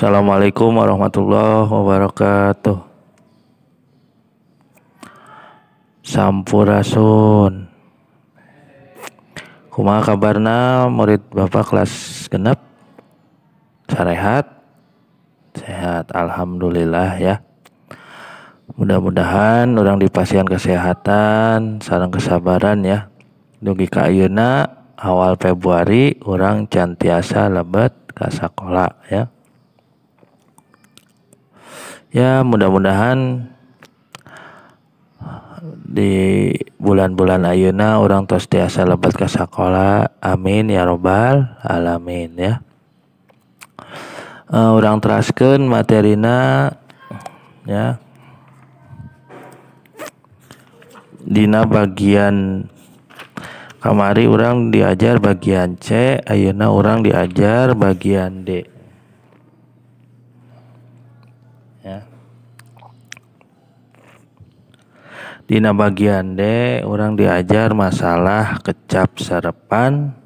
Assalamualaikum warahmatullahi wabarakatuh. Sampurasun. Kumaha kabarna murid Bapak kelas genep? Sarehat? Sehat, alhamdulillah ya. Mudah-mudahan urang dipasihan kesehatan sareng kesabaran ya. Dugi ka ayeuna awal Februari urang can tiasa lebet ka sakola ya. Ya, mudah-mudahan di bulan-bulan ayeuna urang tos tiasa lebet ka sakola. Amin ya robbal alamin ya. Urang teraskeun materina ya. Dina bagian kamari urang diajar bagian C, ayeuna urang diajar bagian D. Ya. Dina bagian D urang diajar masalah kecap serepan,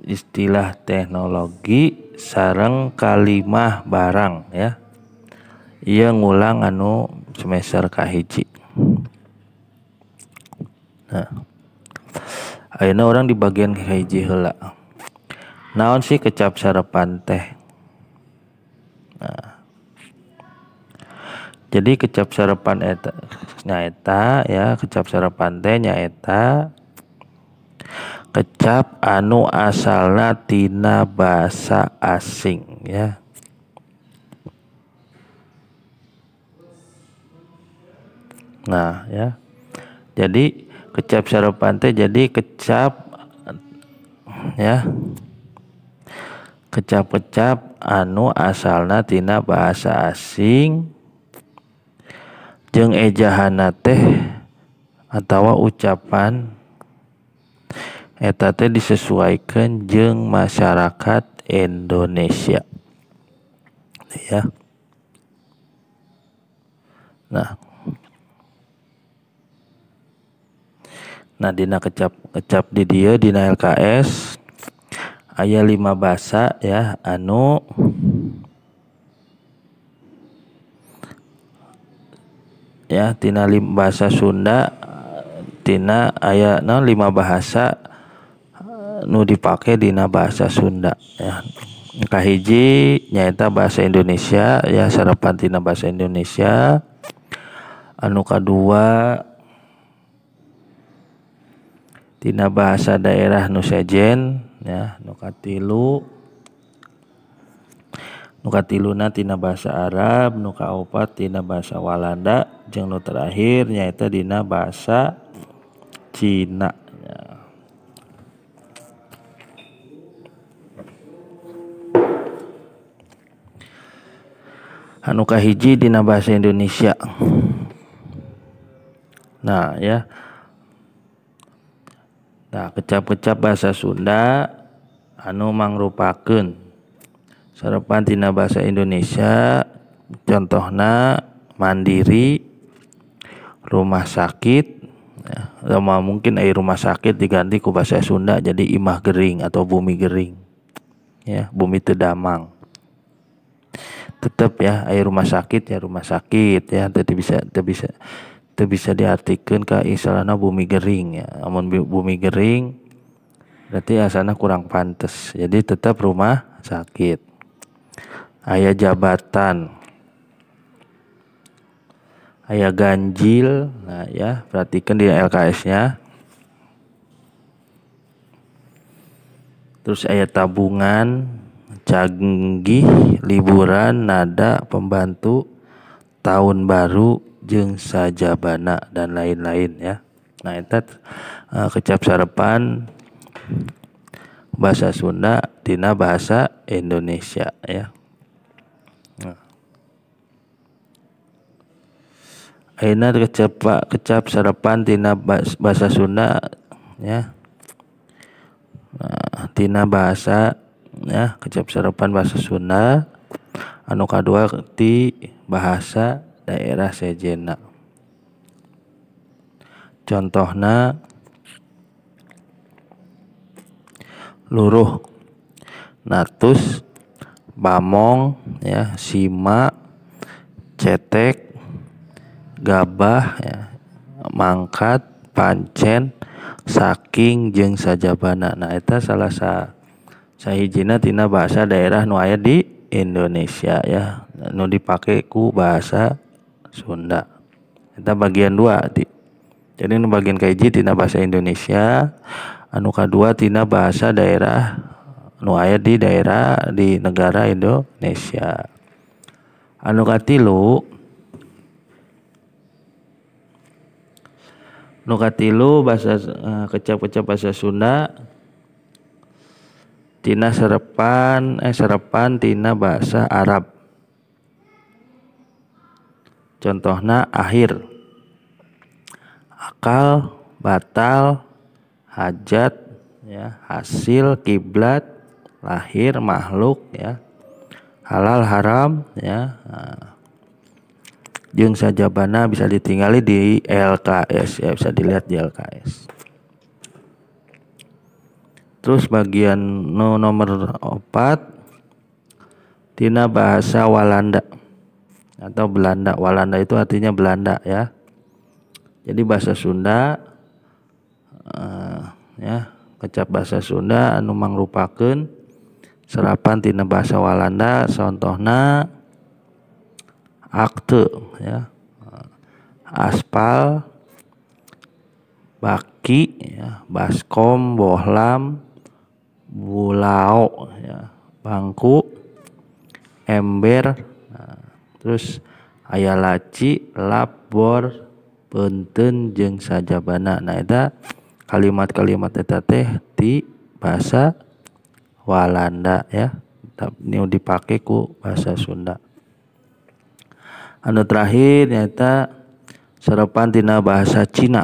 istilah teknologi sareng kalimah barang ya. Ieu ngulang anu semester kahiji. Nah, ayeuna urang di bagian kahiji heula. Naon sih kecap serepan teh? Nah, jadi kecap serepan eta nyaeta ya, kecap serepan teh nyaeta kecap anu asalna tina bahasa asing ya. Nah ya, jadi kecap serepan teh jadi kecap ya, kecap-kecap anu asalna tina bahasa asing jeung ejahana teh atawa ucapan eta teh disesuaikan jeung masyarakat Indonesia ya. Nah, dina kecap di dieu dina LKS aya 5 bahasa ya anu ya tina 5 bahasa Sunda, tina aya 5 bahasa nu dipake dina bahasa Sunda ya. Kahiji nyaeta bahasa Indonesia ya, serepan tina bahasa Indonesia. Anu kadua tina bahasa daerah nu sejen ya. Nu katilu, nu katiluna tina bahasa Arab, nu kaopat tina bahasa Walanda, jeung nu terakhir nyaeta dina bahasa Cina ya. Anu kahiji dina bahasa Indonesia. Nah ya. Nah, kecap-kecap bahasa Sunda anu mangrupakeun serepan tina bahasa Indonesia, contohna mandiri, rumah sakit ya, mungkin ai rumah sakit diganti ku bahasa Sunda jadi imah gering atau bumi gering ya, bumi teu damang. Tetep ya ai rumah sakit ya rumah sakit ya, teu bisa diartikeun ka istilahna bumi gering ya. Amun bumi gering berarti asana kurang pantes. Jadi tetap rumah sakit. Aya jabatan, aya ganjil. Nah ya, perhatikan di LKS-nya. Terus aya tabungan, canggih, liburan, nada, pembantu, tahun baru, jeung sajabana dan lain-lain ya. Nah eta kecap sarepan bahasa Sunda tina bahasa Indonesia ya. Nah, ayeuna kecap sarepan tina bahasa Sunda ya. Nah, tina bahasa ya, kecap sarepan bahasa Sunda anu kadua ti bahasa daerah sejenna. Contohna luruh, natus, bamong ya, sima, cetek, gabah ya, mangkat, pancen, saking jeung sajabana. Nah eta salah sahijina tina bahasa daerah nu aya di Indonesia ya, nu dipake ku bahasa Sunda. Eta bagian 2. Jadi nu bagian kahiji tina bahasa Indonesia, anu kadua tina bahasa daerah nu aya di daerah di negara Indonesia. Anu katilu, bahasa kecap-kecap bahasa Sunda tina serepan tina bahasa Arab. Contohna akhir, akal, batal, hajat ya, hasil, kiblat, lahir, makhluk ya, halal, haram ya. Nah, jeung sajabana bisa ditinggali di LKS ya, bisa dilihat di LKS. Terus bagian nomor 4 tina bahasa Walanda atau Belanda. Walanda itu artinya Belanda ya. Jadi bahasa Sunda ya, kecap bahasa Sunda anu mangrupakeun serapan tina bahasa Walanda, contohna akte ya, aspal, baki ya, baskom, bohlam, bulao ya, bangku, ember. Nah, terus aya laci, lap, bor, peunteun jeung sajabana. Nah eta kalimat-kalimat eta teh di bahasa Walanda ya, nu dipake ku bahasa Sunda. Anu terakhir nyata serepan tina bahasa Cina.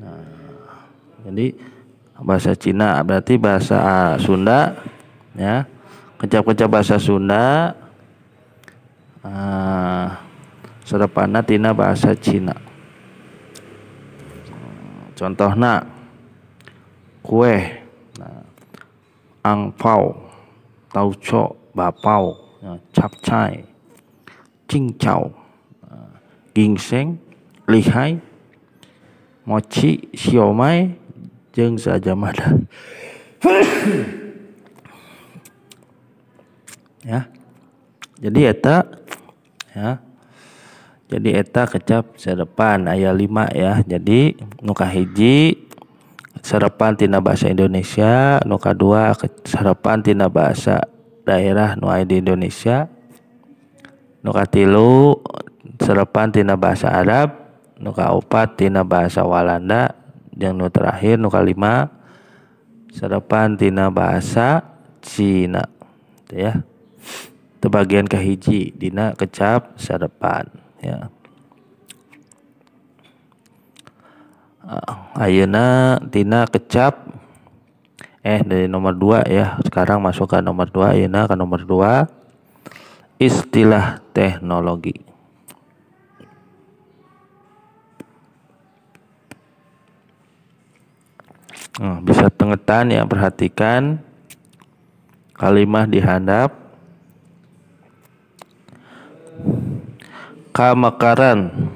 Nah, jadi bahasa Cina berarti bahasa Sunda ya, kecap-kecap bahasa Sunda serepanna tina bahasa Cina. Contohna kue, nah, angpau, tauco, bapau, capcay, cincau, gingseng, lihai, mochi, siomay, jeung sajamada. Ya. Jadi eta ya. Jadi eta kecap serepan aya 5 ya. Jadi nu kahiji serepan tina bahasa Indonesia, nu kadua serepan tina bahasa daerah nu aya di Indonesia, nu katilu serepan tina bahasa Arab, nu kaopat tina bahasa Walanda, jeung nu terakhir nu kalima serepan tina bahasa Cina. Itu ya. Itu bagian kahiji dina kecap serepan ya. Ayeuna tina kecap dari nomor 2 ya. Sekarang masuk ke nomor 2, ayeuna ke nomor 2 istilah teknologi. Nah, bisa tengetan ya, perhatikan kalimah dihandap. Kamekaran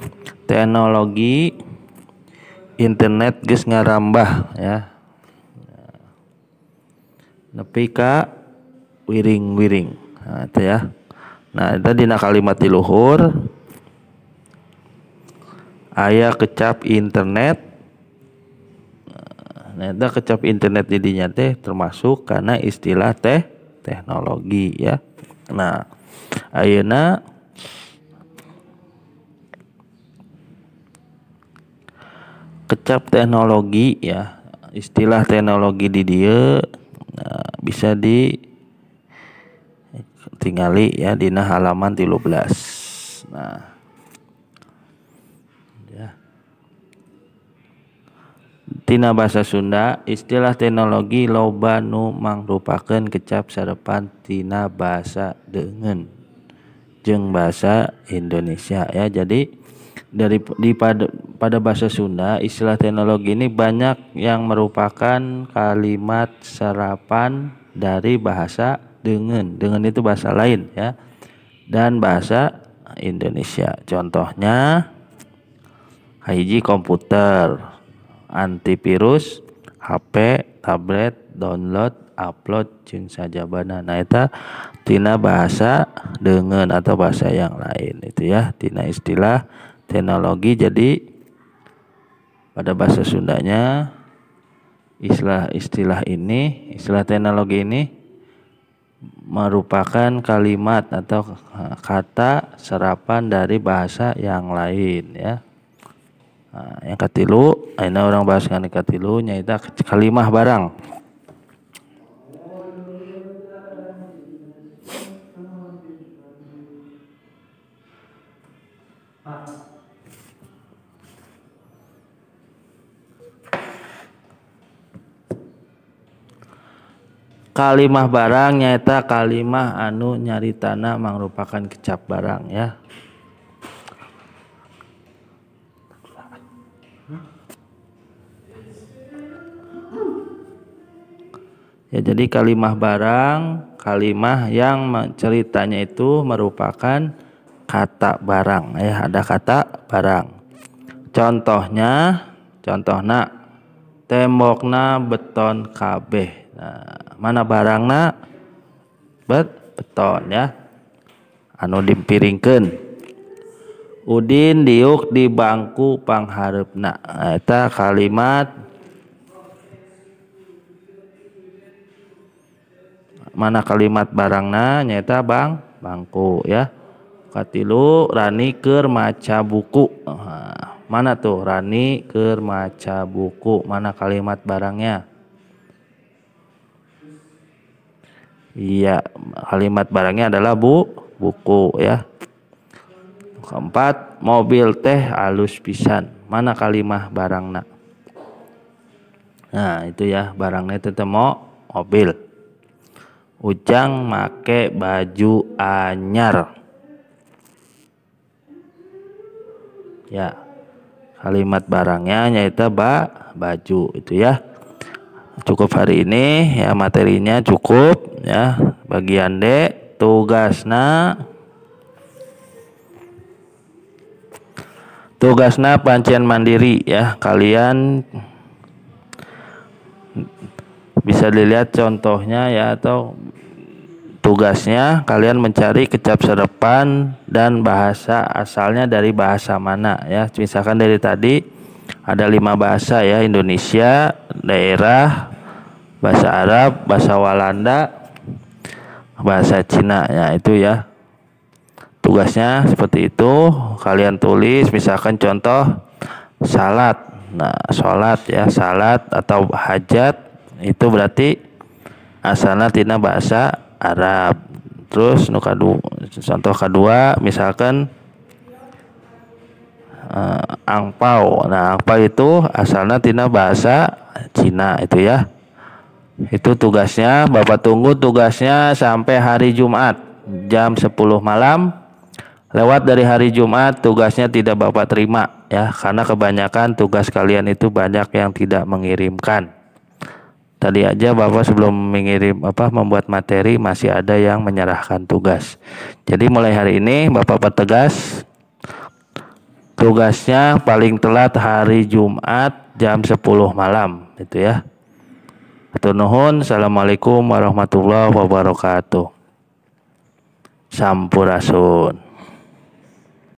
teknologi internet geus ngarambah ya. Nepi ka wiring-wiring. Nah, itu ya. Nah, itu dina kalimat di luhur aya kecap internet. Nah, itu kecap internet di dinya teh termasuk karena istilah teh teknologi ya. Nah, ayeuna kecap teknologi ya, istilah teknologi di dieu nah, bisa ditinggali ya dina halaman 13. Nah, ya. Tina bahasa Sunda istilah teknologi loba nu mangrupakeun kecap sarepan tina bahasa deungeun jeung bahasa Indonesia ya. Jadi dari pada bahasa Sunda istilah teknologi ini banyak yang merupakan kalimat serapan dari bahasa dengan. Dengan itu bahasa lain ya. Dan bahasa Indonesia. Contohnya hiji komputer, antivirus, HP, tablet, download, upload, jeung sajabana. Nah eta tina bahasa dengan atau bahasa yang lain itu ya, tina istilah teknologi. Jadi pada bahasa Sundanya istilah-istilah ini, istilah teknologi ini merupakan kalimat atau kata serapan dari bahasa yang lain ya. Nah, yang katilu, ayeuna urang bahas ngan katilu nyaeta kalimah barang. Kalimah barang nyaeta kalimah anu nyaritana mangrupakan kecap barang ya. Ya, jadi kalimah barang, kalimah yang ceritanya itu merupakan kata barang ya, ada kata barang. Contohnya, contohna tembokna beton kabeh. Nah, mana barangna? Beton ya. Anu dimpiringkeun. Udin diuk di bangku panghareupna. Nah, eta kalimat mana kalimat barangna nyaeta bangku ya. Katilu Rani keur maca buku. Nah, mana tuh Rani keur maca buku, mana kalimat barangnya? Iya, kalimat barangnya adalah buku ya. Keempat, mobil teh alus pisan. Mana kalimah barangna? Nah, itu ya, barangnya itu teh mobil. Ujang make baju anyar. Ya, kalimat barangnya nyaeta baju itu ya. Cukup hari ini ya, materinya cukup ya. Bagian D tugasna pancen mandiri ya. Kalian bisa dilihat contohnya ya, atau tugasnya kalian mencari kecap serepan dan bahasa asalnya dari bahasa mana ya. Misalkan dari tadi ada 5 bahasa ya, Indonesia, daerah, bahasa Arab, bahasa Walanda, bahasa Cina ya, itu ya. Tugasnya seperti itu, kalian tulis misalkan contoh salat. Nah, salat ya, salat atau hajat itu berarti asalnya tina bahasa Arab. Terus nu kadu, contoh kedua misalkan angpau. Nah, angpau itu asalnya tina bahasa Cina itu ya. Itu tugasnya, Bapak tunggu tugasnya sampai hari Jumat jam 10 malam. Lewat dari hari Jumat tugasnya tidak Bapak terima ya, karena kebanyakan tugas kalian itu banyak yang tidak mengirimkan. Tadi aja Bapak sebelum mengirim membuat materi masih ada yang menyerahkan tugas. Jadi mulai hari ini Bapak pertegas tugasnya paling telat hari Jumat jam 10 malam itu ya. Hatur nuhun, assalamualaikum warahmatullahi wabarakatuh. Sampurasun.